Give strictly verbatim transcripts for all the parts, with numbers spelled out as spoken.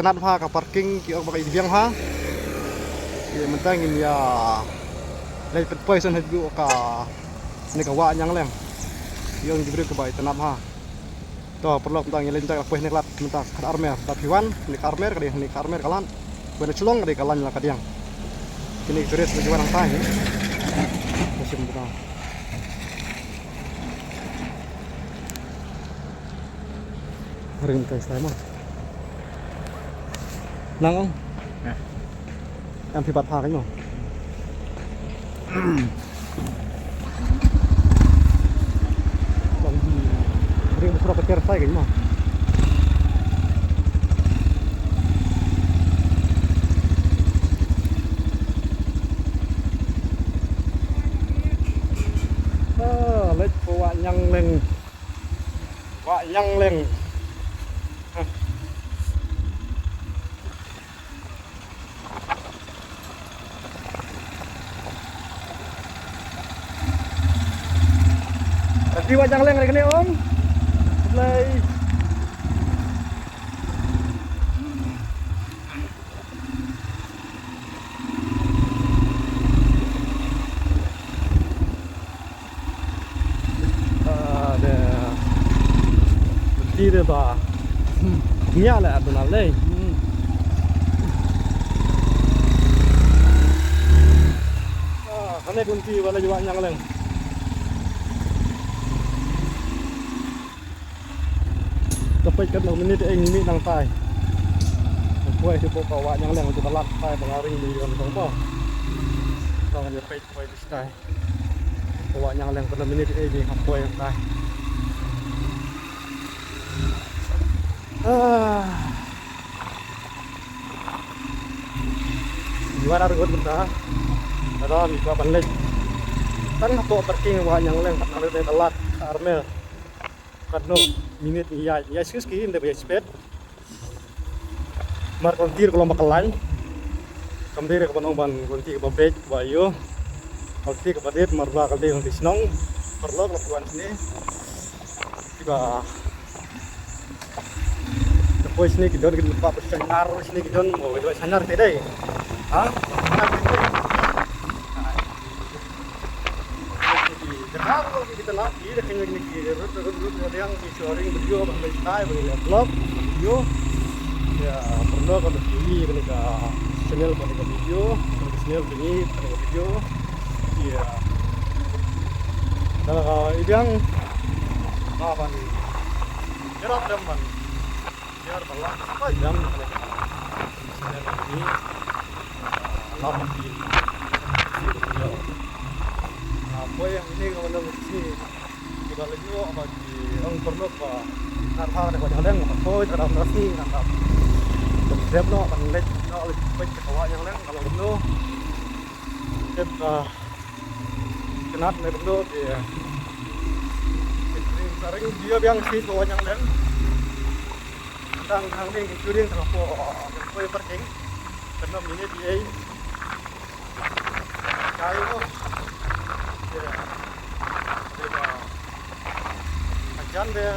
Itynnad bha ka parking, ki ong ba ka i biang bha. Te mynta ngin ïa leit pynpoi shen haduh kane ka Wah Ñiangleng. Ki ong ki briew kiba itynnad bha. To, paralok, mynta ngin leit mynta ka poi hangne ka lad mynta ka armer. Lada phi wan hangne ka armer, ka dei hangne ka armer ka lad. Wan na shlong ka dei ka lain la ka diang. Kine ki tourist ba ki wan hangtai hi. Ka shim mynta. Ring kai stai mo. Nang ong. Em phi bat pha kai mo. Ring ba sura paker stai kai mo. Ah, leit ko Wah Ñiangleng. Wah Ñiangleng. Leit Wah Ñiangleng lei kane ong. Lei. Ah, de. Ti de ba. Nya le aduna lei. Ah, kane kunti wala jua Wah Ñiangleng. Ka peit katno minit ei ngi mih nangtai. Ka poi te pok ka Wah Ñiangleng te ka lad tai ba nga ring ni yon kong mo. Kong ni peit poi te stai. Ka Wah Ñiangleng katno minit ei ngi ka poi nangtai. Ah. Ngi wan ar ngut mynta. Ka dang ngi kwah ban leit tang hapoh parking Wah Ñiangleng, katno leit ka lad ka armer. Katno minit ngi ïaid, ngi ïaid ski ski, ym dei ba ïaid sped. Mar ka lynti ka long ba ka lain. Kam dei re ka ban ong ban ka lynti kaba beit kaba ïoh. Ka lynti kaba dei mar ba ka dei ka lynti shnong. Paralok la phi wan shane. Kiba Ka poi shane ki don ki lypa ba shainar shane ki don mo, ki don shainar te dei. Ha? Shainar te dei. Ki don ki lypa ki da kane ki rut rut rut riang ki shoring video ba ngi tai ba ngi vlog video. Ïa, pernah ka video ni ka channel ba ni ka video, ka channel ba ni ka video. Ïa. Dah ka i biang. Ba ban. Jerap dem ban. Biar ba lah, ba jam kane ka. Sene lagi. Lam di. Di video. Apa yang ini kalau nak mesti kita lagi apa di ong perlu apa. Nak hal ada banyak leng apa koi ada nasi nak. Dep no, ban lek no, lek baik kita awak yang leng kalau perlu. Dep ka. Kynat ne bynta te. Ring saring dia biang shi ko wanyang leng. Tang hang ning shuring tang po, po parking. Kano minit di ei. Kai ko. Te. Te ba. Ajan be.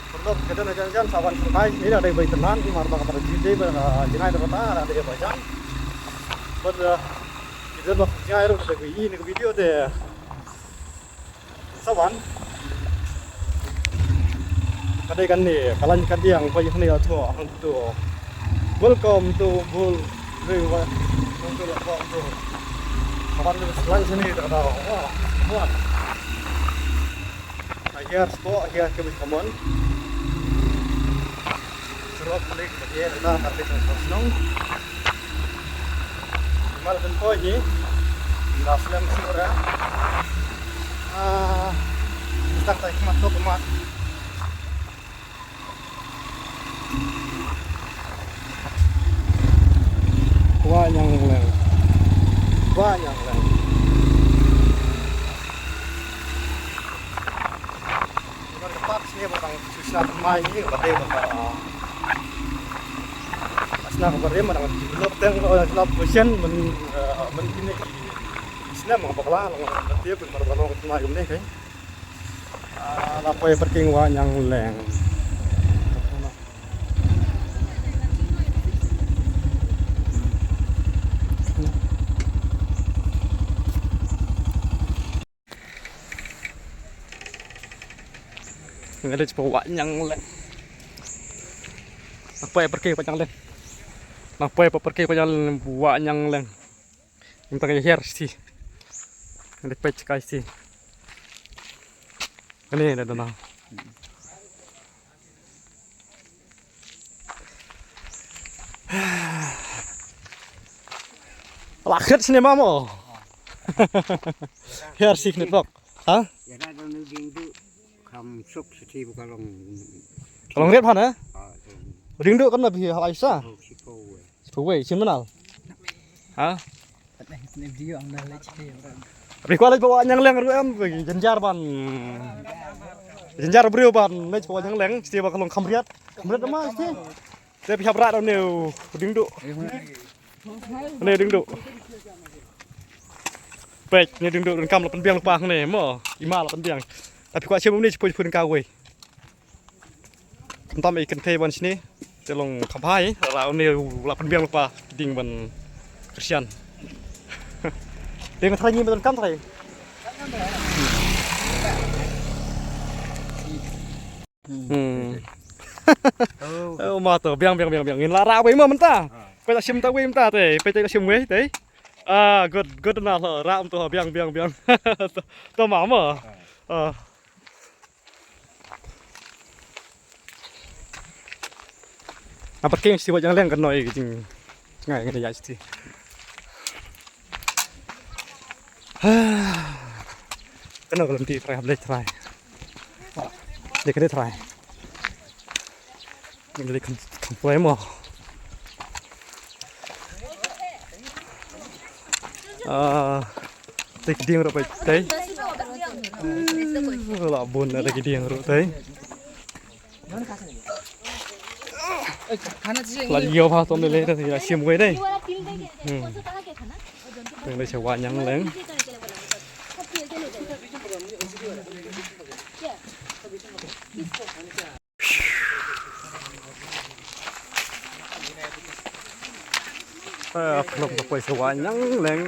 Pynlong ka dang jan jan sawan pynkai ni da dei bai tynhan ki mar ba ka tar ji dei ba ka jinai da ba ta da dei ba jan. Bad, eh, ki dei ba ka jinai ruh ka dei ba i ni ka video te. Sawan. Ka dei kan ni ka lan ka diang ba i hani a thua hang tu. Welcome to Bul Ring wa hang tu la ko tu. Sawan ni lan sini da da. Wah, wah. Ahiar spot, ahiar kebit kamon. Serok balik, ahiar na, tapi tak kosong. Mal kan koi ni. Dah selem sura. Ah, tak tak mat tu kemat. Wah nyang leng. Wah nyang leng. Ibar ka park sini ba tang susah mai ni ba dei ba ka. Asna ka bare ma dang develop teng, oh, develop version men, eh, men kini ki snem ba la long ba dei ba long mai ni kai. Ah, la poi parking Wah Ñiangleng. Nga dei pa Wah Nyang Leng. Nang poi parking Wah Nyang Leng. Nang poi parking Wah Nyang Leng, Wah Nyang Leng. Mynta nga hiar siti. Nga dei peit kai siti. Kane da dana. La khet sini mamo. Hiar sik ni tok. Ha? Ïa na dong ding du. Kam suk siti bu ka long. Ka long ret phan, eh? Ah, ding. Ding du kam na bi halai sa. Oh, sipawei. Sipawei, sin manal. Ha? Video ang na lech. Abi kwah leit ba Wah Nyang Leng ruh em, jynjar ban. Jynjar briew ban leit ba Wah Nyang Leng, siti ba ka long kham riat. Kham riat ma siti. Te phi hap rah da une u diengduh. Une u diengduh. Peit, une u diengduh donkam la pynbiang lypa hangne mo. I ma la pynbiang. Te phi kwah shim une, shiphew shiphew tyngka kawei. Khamtam i kynthei ban shane. Te long kham bha, rah une u la pynbiang lypa ding ban kyrshan. Te nga tharai ngi ba donkam tharai. Hmm. Oh, ma to, biang, biang, biang, biang. Ngin la rah wei ma mynta. Peit la shim ta wei mynta te, peit la shim wei te. Ah, good, good na lo, rah mynta, biang, biang, biang. To, to ma mo. Ah. Nga parking siti Wah Nyang Leng, kan noi ka jingngai nga ïa siti. Kano ka lynti trai, hap leit trai. Leit kane trai. Leit kan, kan play mo. Ah, te ki dieng ruh peit tei. La bun na te ki dieng ruh tei. La ïoh ha ton le te la shim wei dei. Hmm. Nang dei sha Wah Nyang Leng. Ah, pynlong ka poi sha Wah Nyang Leng.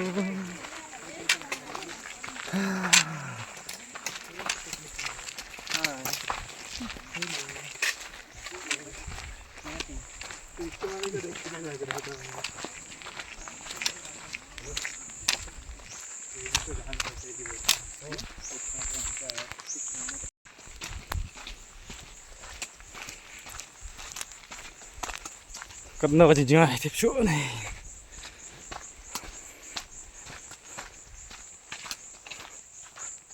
Katno ka jingjngai tip shuh ne.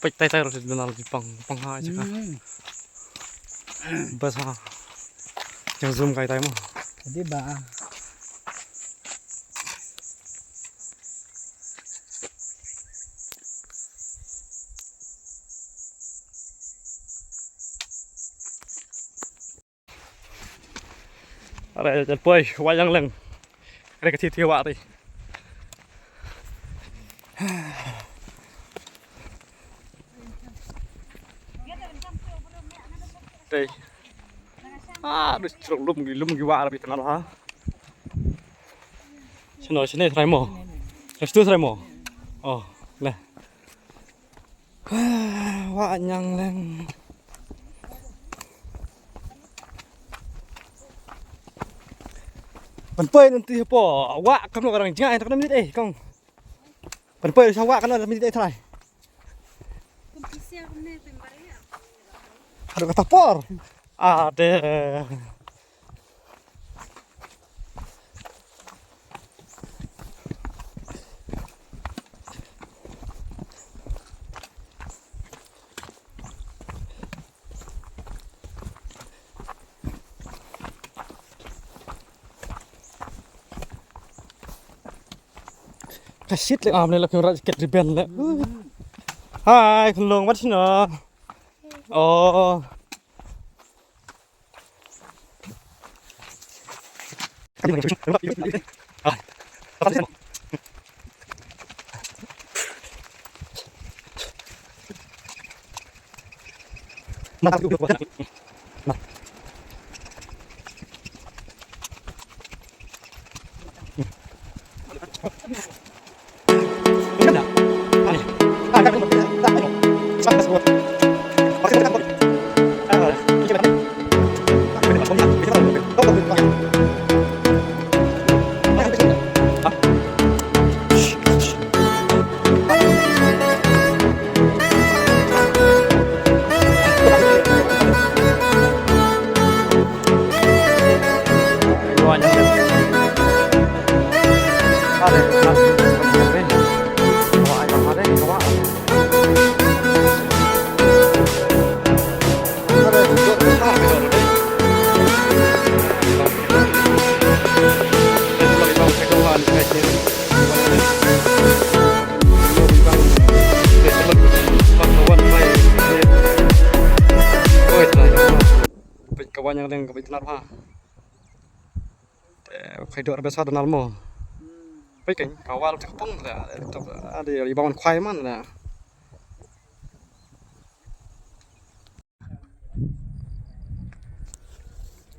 Peit tai tai ruh dei na la jingpang, pang ha jaka. Hmm. Bas ha. Jang zoom kai tai mo. Dei ba. Are, jan poi, Wah Nyang Leng. Are ka thi thi wah ti. Tei. Ah, dus trok lum gi, lum gi wah rabi tnal ha. Sino, sini trai mo. Restu trai mo. Oh, le. Wah Nyang Leng. Ban poi nanti hapo. Wah, kam no orang jngai tak minit eh, kong. Ban poi sa wah kan minit eh trai. Haduh kata por. Ade. Ka shit le am le la kung rat ket riben le. Hai, khun long, wat sino. Oh. Peit ka wah nyang leng ka beit tnar ha. Te khai dor besa donal mo. Peit kan ka wah lok pung la. Ade ri bang khwai man la.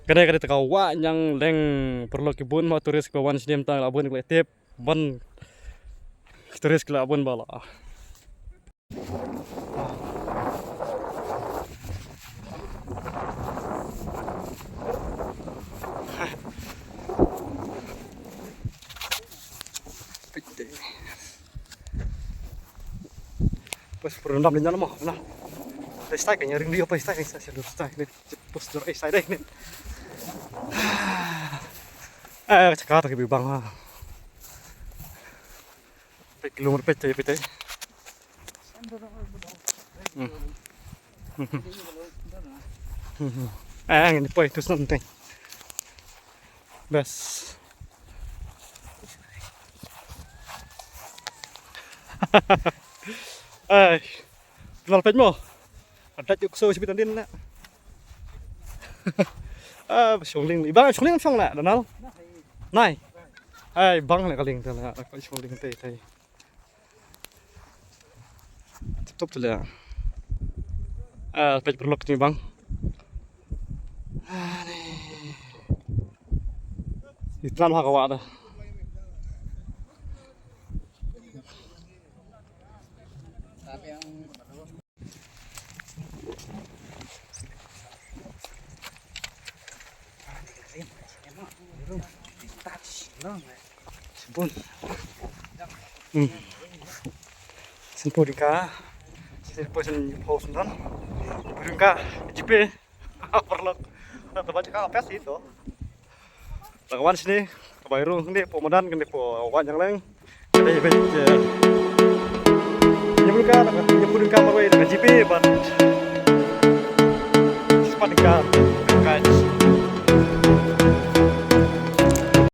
Kane kane te ka wah nyang leng paralok ki bun ma tourist ki wan snem tang la bun ki la tip ban tourist ki la bun bala. Pues pur ndam linyan mo na. Dai stai kan ring dio pai stai kan stai dur stai ne. Pus dur ai stai dai ne. Eh, cakar ke bibang ha. Pe kilometer pe cai pe cai. Hmm. Eh, ngin poi tu snam teng. Bas. Ai. Nal pet mo. Adat yuk so sibit andin na. Ah, shongling. Ibang shongling shong na, Donal. Nai. Ai, bang na kaling tu na. Aku shongling tei tei. Tup tup tu le. Ah, pet berlok tu bang. Ah, ni. Itlam ha ka wah dah. Simpul. Hmm. Simpul dingka. Simpul simpul simpul dingka. Jipe. Paralok. Taba jaka pes itu. La ka wan shane, ka bai rung kane pdeng madan kane pdeng wah nyang leng. Kane beit, eh, nyabun ka, nyabun ka mar